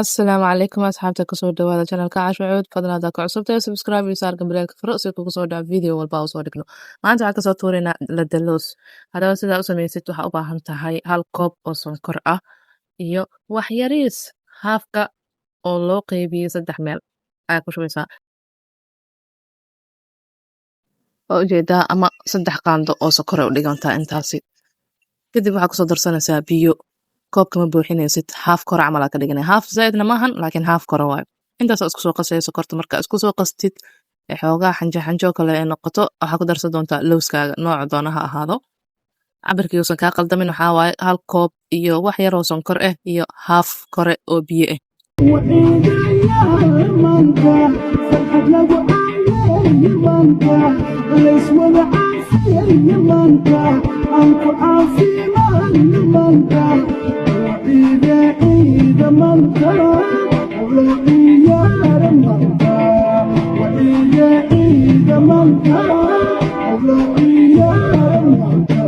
Asalaamu calaykum asxaabta, kusoo dhawaada channelka Casho Cuud. Fadlan haddaa ka cusubtahay, subscribe iyo saar gambaleelka furo si kugu soo dhaco video walba oo soo dhigno. Maanta waxaan kasoo tuuraynaa ladaloos. Haddaba sidaa u samaysid, waxaa u baahan tahay 1 koob oo sonkor ah iyo wax yariis, haafka oo loo qeybiyey saddex meel ayaa ku shubaysaa. Waa ujeedaa, ama 3 qaando oo sokor ay u dhigantaa intaasi. Kadib waxaa kusoo darsanaysaa biyo. Koobka ma buuxinaysid, haaf kore camal aa ka dhiganay. Haaf zaaidna maahan, laakiin haaf kore waayo. Intaas isku soo qasaya sokorta. Marka isku soo qastid, ee xoogaa xanjo xanjo kale ay noqoto, waxaa ku darsan doontaa lowskaaga, nooca doona ha ahaado. Cabirkii uusan kaa qaldamin, waxaa waaye 1 koob iyo wax yar oo sonkor ah iyo haaf kore oo biyo ah. Waciidayaa maanta, farxad lagu caweeye maanta, layswada caasiyaya maanta, aan ku caafimaadna maanta. Waciida ciida maanta, habla ciyaara maanta. Waciida ciida maanta, habla ciyaara maanta.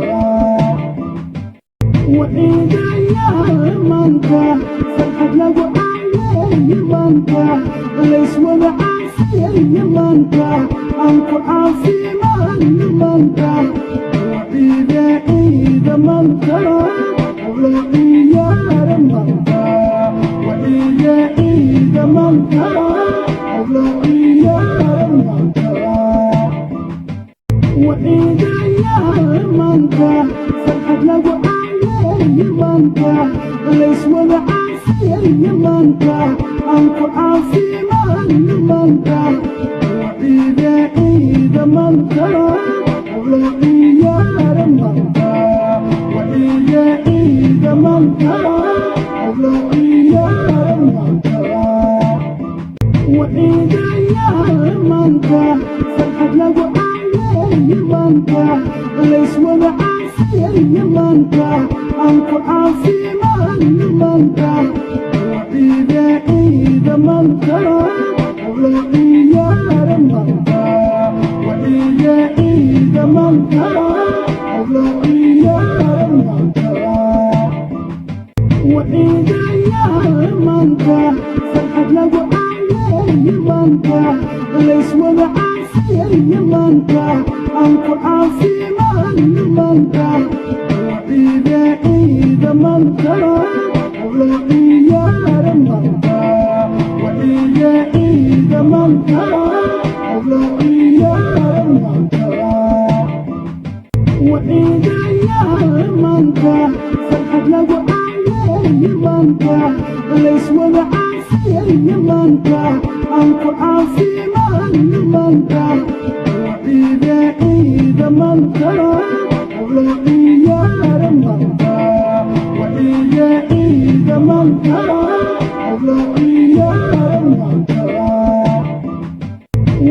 Waciidayaa maanta, farxad lagu caweeye maanta, layswada caasiyaya maanta, aan ku caafimaadna maanta. Waciida ciida maanta, habla ciyaara maanta. Waciida ciida maanta, habla ciyaara maanta. Waciidayaa maanta, farxad lagu caweeye maanta, layswada caasiyaya maanta, aan ku caafimaadna maanta. Waciida ciida maanta, habla ciyaara maanta. Waciida ciida maanta, habla ciyaara maanta. Waciidayaa maanta, farxad lagu caweeye maanta, layswada caasiyaya maanta, aan ku caafimaadna maanta. Waciida ciida maanta, habla ciyaara maanta. Waciida ciida maanta, habla ciyaara maanta. Waciidayaa maanta, farxad lagu caweeye maanta, layswada caasiyaya maanta, aan ku caafimaadna maanta. Waciida ciida maanta, habla ciyaara maanta. Waciida ciida maanta, habla ciyaara maanta. Waciidayaa maanta, farxad lagu caweeye maanta, layswada caasiyaya maanta, aan ku caafimaadna maanta. Waciida ciida maanta, habla ciyaara maanta. Waciida ciida maanta, habla ciyaara maanta.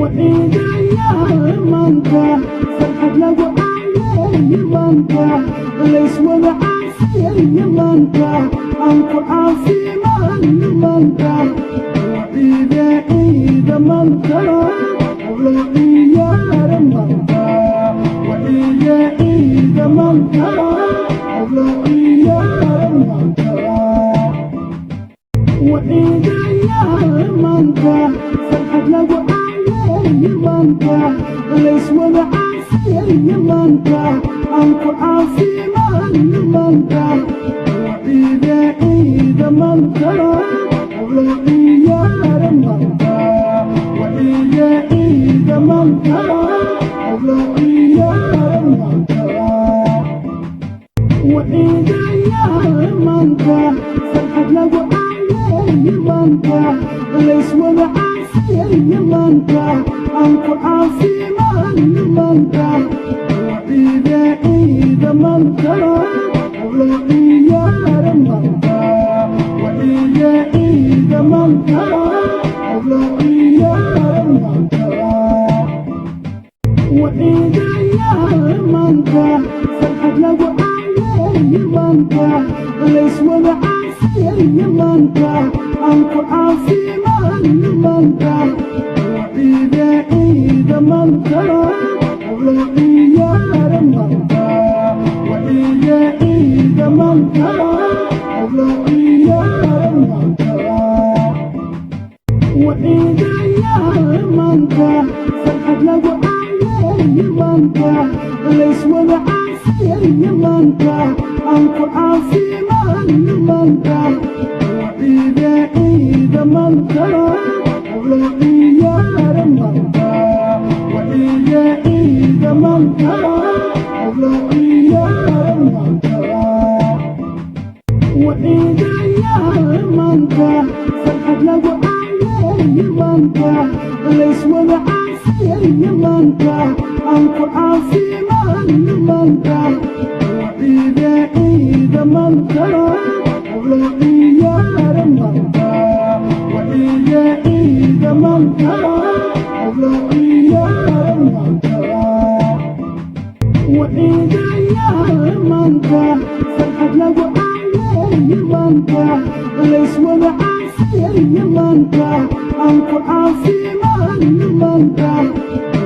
Waciidayaa maanta, farxad lagu caweeye maanta, layswada caasiyaya maanta, aan ku caafimaadna maanta. Waciida ciida maanta, habla ciyaara maanta. Waciida ciida maanta, habla ciyaara maanta. Waciidayaa maanta, farxad lagu caweeye maanta, layswada caasiyaya maanta, aan ku caafimaadna maanta. Waciida ciida maanta, habla ciyaara maanta. Waciida ciida maanta, habla ciyaara maanta. Waciidayaa maanta, farxad lagu caweeye maanta, layswada caasiyaya maanta, aan ku caafimaadna maanta. Waciida ciida maanta, habla ciyaara maanta. Waciida ciida maanta, habla ciyaara maanta. Waciidayaa maanta, farxad lagu caweeye maanta, layswada caasiyaya maanta, aan ku caafimaadna maanta. Waciida ciida maanta, habla ciyaara maanta. Waciida ciida maanta, habla ciyaara maanta. Aan ku caafimaadno maanta. Waa ciide, ciida maanta, hablo ciyaara maanta. Waa ciide, ciida maanta, hablo ciyaara maanta. Waa ciidayaal maanta, farxad lagu caweeye maanta, layswada caasiyay maanta, aan ku caafimaadno maanta. Waa ciide, ciida maanta, hablo ciyaara maanta. Waa ciide, ciida maanta, hablo ciyaara maanta. Waa ciidayaal maanta, farxad lagu caweeye maanta, layswada caasiyay maanta, aan ku caafimaadno maanta.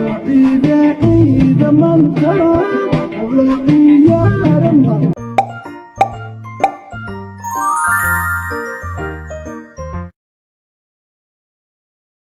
Waa ciide, ciida maanta, hablo ciyaara maanta.